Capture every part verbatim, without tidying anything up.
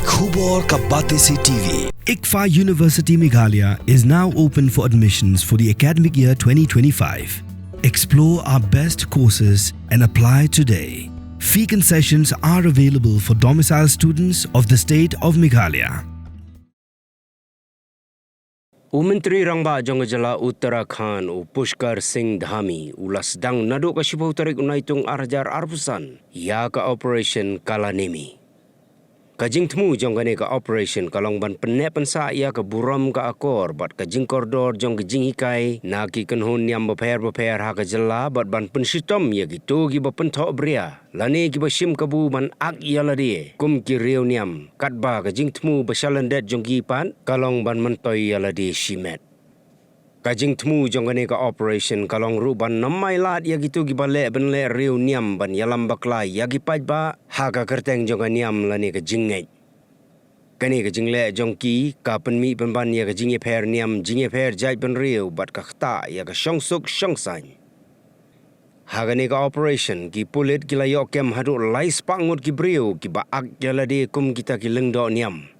Khubor ka Batesi T V. ICFAI University Meghalaya is now open for admissions for the academic year twenty twenty-five. Explore our best courses and apply today. Fee concessions are available for domicile students of the state of Meghalaya. U Myntri Rangbah jong ka jylla Uttarakhand, u Pushkar Singh Dhami, u la sdang naduh ka shiphew tarik u Naitung ar hajar arphew san ïa ka Operation Kalanemi. Ka jingthmu jong kane ka operation ka long ban pynneh pynsah ïa ka burom ka akor bad ka jingkordor jong ka jinghikai na ki kynhun niam bapher bapher ha ka jylla bad ban pynshitom ïa kito kiba pynthohbria lane kiba shim kabu ban ak ïa lade kum ki riewniam, katba ka jingthmu ba shalyndet jong ki pat ka long ban myntoi ïa lade shimet. Ka jingthmu jong kane ka operation ka long ruh ban nym ailad ïa kito kiba leh ban leh riewniam ban ïalam bakla ïa ki paidbah ha ka kyrteng jong ka niam lane ka jingngeit. Kane ka jingleh jong ki ka pynmih pynban ïa ka jingïapher niam, jingïapher jaitbynriew bad ka ktah ïa ka shongsuk shongsaiñ. Ha kane ka operation ki pulit ki la ïoh kem haduh lai spah ngut ki briew kiba ak ïa lade kum kita ki lyngdoh niam.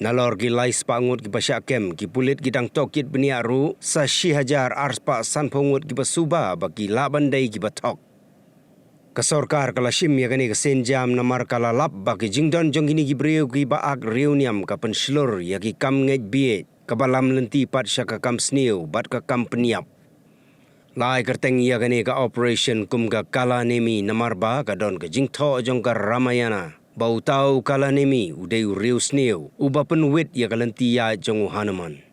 Nalor ki lai spah ngut kiba shah kem, ki pulit ki dang tohkit bniah ruh sa shi hajar ar spah sanphew ngut kiba suba ba ki lah ban dei kiba thok. Ka sorkar ka la shim ïa kane ka sienjam namar ka la lap ba ki jingdon jong kine ki briew kiba ak riewniam ka pynshlur ïa ki kam ngeit bieit, kaba lam lynti pat sha ka kam sniew bad ka kam pynïap. La ai kyrteng ïa kane ka operation kum ka Kalanemi namar ba ka don ka jingthoh jong ka Ramayana ba uta u Kalanemi u dei u riewsniew uba pynwit ïa ka lynti ïaid jong u Hanuman.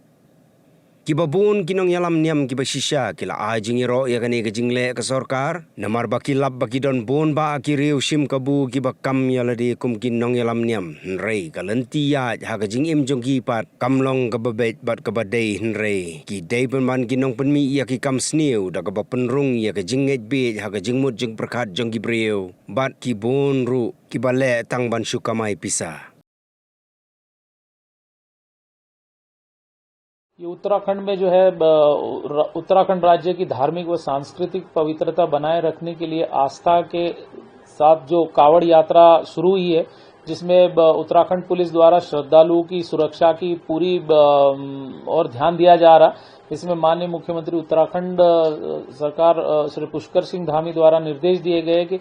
Kiba bun ki nongïalam niam kiba shisha ki la ai jingïaroh ïa kane ka jingleh ka sorkar namar ba ki lap ba ki don bun bah ki riew shim kabu kiba kam ïa lade kum ki nongïalam niam, hynrei ka lynti ïaid ha ka jingim jong ki pat kam long kaba beit bad kaba dei, hynrei ki dei pynban ki nongpynmih ïa ki kam sniew da kaba pynrung ïa ka jingngeit bieit ha ka jingmut jingpyrkhat jong ki briew bad ki bun ruh kiba leh tang ban shu kamai pisa. ये उत्तराखंड में जो है, ब-, र-, उत्तराखंड राज्य की धार्मिक व सांस्कृतिक पवित्रता बनाए रखने के लिए आस्था के साथ जो कावड़ यात्रा शुरू हुई है, जिसमें ब-, उत्तराखंड पुलिस द्वारा श्रद्धालुओं की सुरक्षा की पूरी ब-, और ध्यान दिया जा रहा। इसमें माननीय मुख्यमंत्री उत्तराखंड, अ, सरकार, अ, श्री पुष्कर सिंह धामी द्वारा निर्देश दिए गए कि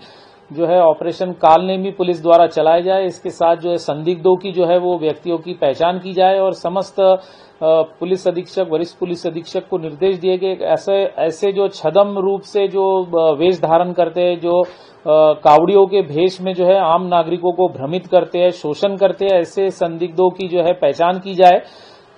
जो है ऑपरेशन कालनेमी पुलिस द्वारा चलाया जाए। इसके साथ जो है संदिग्धों की जो है वो व्यक्तियों की पहचान की जाए और समस्त, अ, पुलिस अधीक्षक, वरिष्ठ पुलिस अधीक्षक को निर्देश दिए गए कि ऐसे, ऐसे जो छदम रूप से जो, अ, वेश धारण करते हैं, जो, अ, कावड़ियों के भेष में जो है आम नागरिकों को भ्रमित करते हैं, शोषण करते हैं, ऐसे संदिग्धों की जो है पहचान की जाए।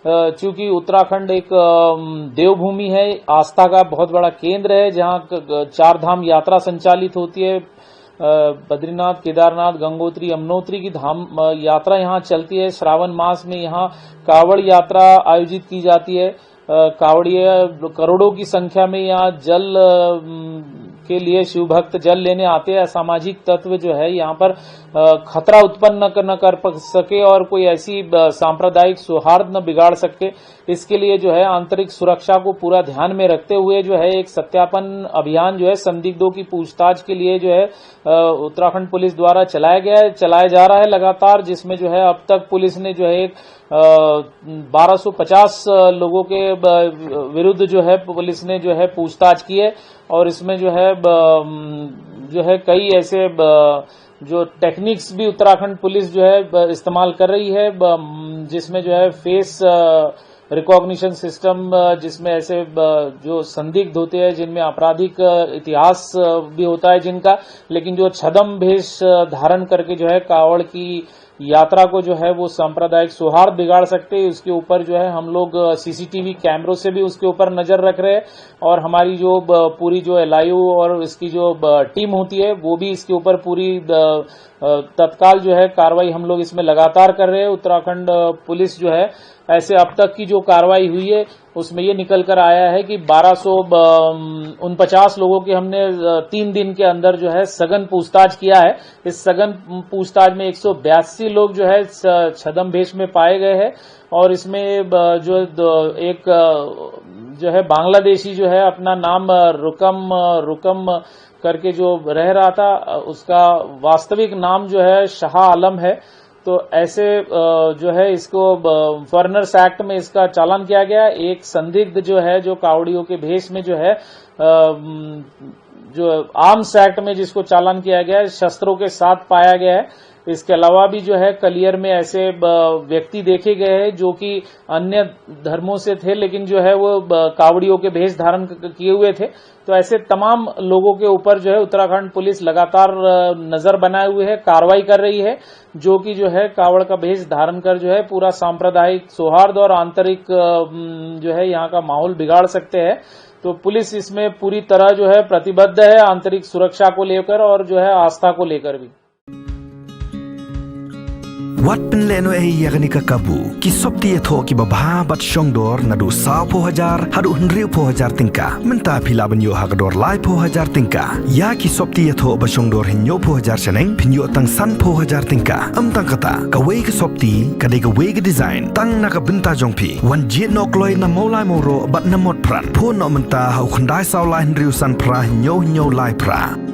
अ, चूंकि उत्तराखंड एक, अम, देवभूमि है, आस्था का बहुत बड़ा केंद्र है, जहां क-, क-, चार धाम यात्रा संचालित होती है। अ, बद्रीनाथ, केदारनाथ, गंगोत्री, यमुनोत्री की धाम, अ, यात्रा यहां चलती है। श्रावण मास में यहां कावड़ यात्रा आयोजित की जाती है। अ, कावड़िए करोड़ों की संख्या में यहां जल, अ, उम, के लिए शिव भक्त जल लेने आते हैं। असामाजिक तत्व जो है यहां पर, अ, खतरा उत्पन्न न कर, न कर प-, सके और कोई ऐसी, अ, सांप्रदायिक सौहार्द न बिगाड़ सके, इसके लिए जो है आंतरिक सुरक्षा को पूरा ध्यान में रखते हुए जो है एक सत्यापन अभियान जो है संदिग्धों की पूछताछ के लिए जो है, अ, उत्तराखंड पुलिस द्वारा चलाया गया है, चलाया जा रहा है लगातार, जिसमें जो है अब तक पुलिस ने जो है एक, अ, बारह सौ पचास लोगों के ब-, विरुद्ध जो है पुलिस ने जो है पूछताछ की है और इसमें जो है ब-, जो है कई ऐसे ब-, जो टेक्निक्स भी उत्तराखंड पुलिस जो है ब-, इस्तेमाल कर रही है, ब-, जिसमें जो है फेस, अ, रिकॉग्निशन सिस्टम, अ, जिसमें ऐसे, अ, जो संदिग्ध होते हैं, जिनमें आपराधिक, अ, इतिहास, अ, भी होता है जिनका, लेकिन जो छदम भेष, अ, धारण करके जो है कावड़ की यात्रा को जो है वो सांप्रदायिक सौहार्द बिगाड़ सकते हैं, उसके ऊपर जो है हम लोग, अ, सीसीटीवी कैमरों से भी उसके ऊपर नजर रख रहे हैं और हमारी जो, अ, पूरी जो एलआईयू और इसकी जो, अ, टीम होती है, वो भी इसके ऊपर पूरी, अ, अ, तत्काल जो है कार्रवाई हम लोग इसमें लगातार कर रहे हैं। उत्तराखंड, अ, पुलिस जो है ऐसे अब तक की जो कार्रवाई हुई है उसमें ये निकल कर आया है कि बारह सौ उनपचास लोगों के हमने, अ, तीन दिन के अंदर जो है सघन पूछताछ किया है। इस सघन पूछताछ में एक सौ बयासी लोग जो है स-, छदम भेष में पाए गए हैं और इसमें, अ, जो द-, एक, अ, जो है बांग्लादेशी जो है अपना नाम, अ, रुकम, अ, रुकम करके जो रह रहा था, अ, उसका वास्तविक नाम जो है शाह आलम है। तो ऐसे जो है इसको फॉरेनर्स एक्ट में इसका चालान किया गया। एक संदिग्ध जो है, जो कावड़ियों के भेष में जो है जो आर्म्स एक्ट में जिसको चालान किया गया है, शस्त्रों के साथ पाया गया है। इसके अलावा भी जो है कलियर में ऐसे व्यक्ति देखे गए हैं जो कि अन्य धर्मों से थे, लेकिन जो है वो कावड़ियों के भेष धारण किए हुए थे। तो ऐसे तमाम लोगों के ऊपर जो है उत्तराखंड पुलिस लगातार नजर बनाए हुए है, कार्रवाई कर रही है, जो कि जो है कावड़ का भेष धारण कर जो है पूरा सांप्रदायिक सौहार्द और आंतरिक जो है यहाँ का माहौल बिगाड़ सकते हैं। तो पुलिस इसमें पूरी तरह जो है प्रतिबद्ध है आंतरिक सुरक्षा को लेकर और जो है आस्था को लेकर भी। Wat pynlehnohei ïa kane ka kabu. Ki sopti ïathoh kiba bha bad shongdor naduh sawphew hajar haduh hynriewphew hajar tyngka. Mynta phi lah ban ïoh ha ka dor laiphew hajar tyngka. Ïa ki sopti ïathoh ba shongdor hynñiewphew hajar shaneng phin ïoh tang sanphew hajar tyngka. Ym tang kata, kawei ka sopti ka dei kawei ka design tang na ka bynta jong phi. Wan jied noh kloi na Mawlai Mawroh bad na Motphran. Phone noh mynta ha u khyndai saw lai hynriew san phra hynñiew hynñiew lai phra.